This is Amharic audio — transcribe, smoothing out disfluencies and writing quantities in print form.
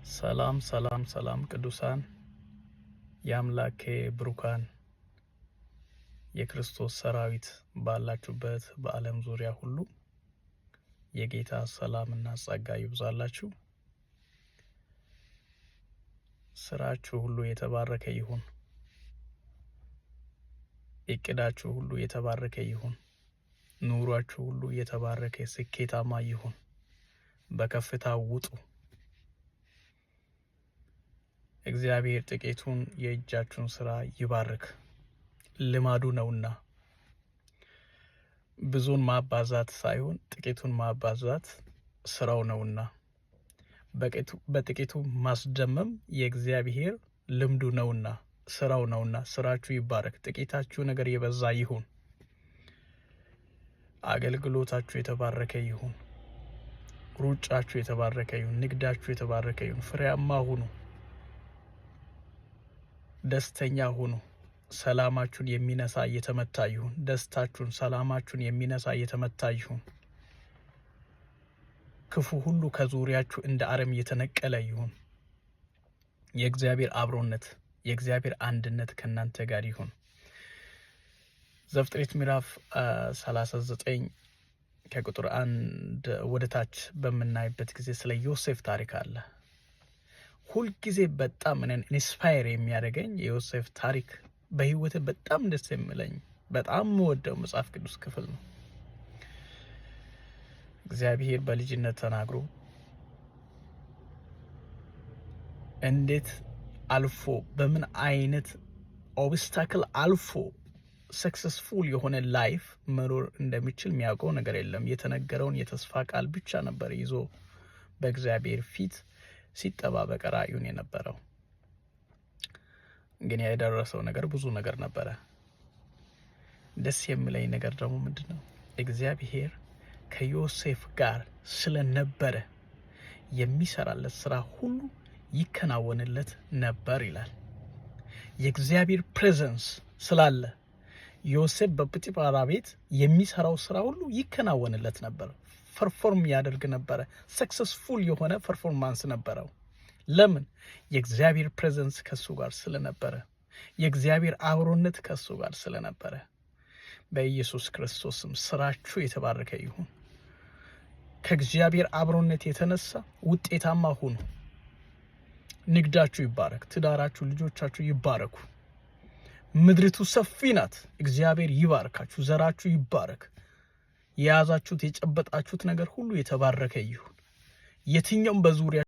ሰላም ሰላም ሰላም ቅዱሳን፣ የአምላኬ ብሩካን፣ የክርስቶስ ሰራዊት፣ ባላችሁበት በዓለም ዙሪያ ሁሉ የጌታ ሰላምና ጸጋ ይብዛላችሁ። ስራችሁ ሁሉ የተባረከ ይሁን። እቅዳችሁ ሁሉ የተባረከ ይሁን። ኑሯችሁ ሁሉ የተባረከ ስኬታማ ይሁን። በከፍታ ውጡ። እግዚአብሔር ጥቂቱን የእጃችሁን ስራ ይባርክ፣ ልማዱ ነውና። ብዙን ማባዛት ሳይሆን ጥቂቱን ማባዛት ስራው ነውና፣ በጥቂቱ ማስደመም የእግዚአብሔር ልምዱ ነውና፣ ስራው ነውና፣ ስራችሁ ይባረክ። ጥቂታችሁ ነገር የበዛ ይሁን። አገልግሎታችሁ የተባረከ ይሁን። ሩጫችሁ የተባረከ ይሁን። ንግዳችሁ የተባረከ ይሁን። ፍሬያማ ሁኑ። ደስተኛ ሁኑ። ሰላማችሁን የሚነሳ እየተመታ ይሁን። ደስታችሁን፣ ሰላማችሁን የሚነሳ እየተመታ ይሁን። ክፉ ሁሉ ከዙሪያችሁ እንደ አረም እየተነቀለ ይሁን። የእግዚአብሔር አብሮነት፣ የእግዚአብሔር አንድነት ከእናንተ ጋር ይሁን። ዘፍጥረት ምዕራፍ 39 ከቁጥር 1 ወደ ታች በምናይበት ጊዜ ስለ ዮሴፍ ታሪክ አለ። ሁልጊዜ በጣም እኔን inspire የሚያደርገኝ የዮሴፍ ታሪክ፣ በህይወቴ በጣም ደስ የሚለኝ፣ በጣም የምወደው መጽሐፍ ቅዱስ ክፍል ነው። እግዚአብሔር በልጅነት ተናግሮ እንዴት አልፎ፣ በምን አይነት obstacle አልፎ successful የሆነ life መኖር እንደሚችል የሚያውቀው ነገር የለም። የተነገረውን የተስፋ ቃል ብቻ ነበር ይዞ በእግዚአብሔር ፊት ሲጠባበቅ ራእዩን የነበረው። ግን የደረሰው ነገር ብዙ ነገር ነበረ። ደስ የሚለኝ ነገር ደግሞ ምንድን ነው? እግዚአብሔር ከዮሴፍ ጋር ስለነበረ የሚሰራለት ስራ ሁሉ ይከናወንለት ነበር ይላል። የእግዚአብሔር presence ስላለ ዮሴፍ በጲጥፋራ ቤት የሚሰራው ስራ ሁሉ ይከናወንለት ነበር። Perform ያደርግ ነበረ። Successful የሆነ performance ነበረው። ለምን? የእግዚአብሔር presence ከሱ ጋር ስለነበረ፣ የእግዚአብሔር አብሮነት ከሱ ጋር ስለነበረ። በኢየሱስ ክርስቶስ ስም ስራችሁ የተባረከ ይሁን። ከእግዚአብሔር አብሮነት የተነሳ ውጤታማ ሁኑ። ንግዳችሁ ይባረክ፣ ትዳራችሁ፣ ልጆቻችሁ ይባረኩ። ምድሪቱ ሰፊ ናት። እግዚአብሔር ይባርካችሁ፣ ዘራችሁ ይባረክ። የያዛችሁት የጨበጣችሁት ነገር ሁሉ የተባረከ ይሁን። የትኛውም በዙሪያ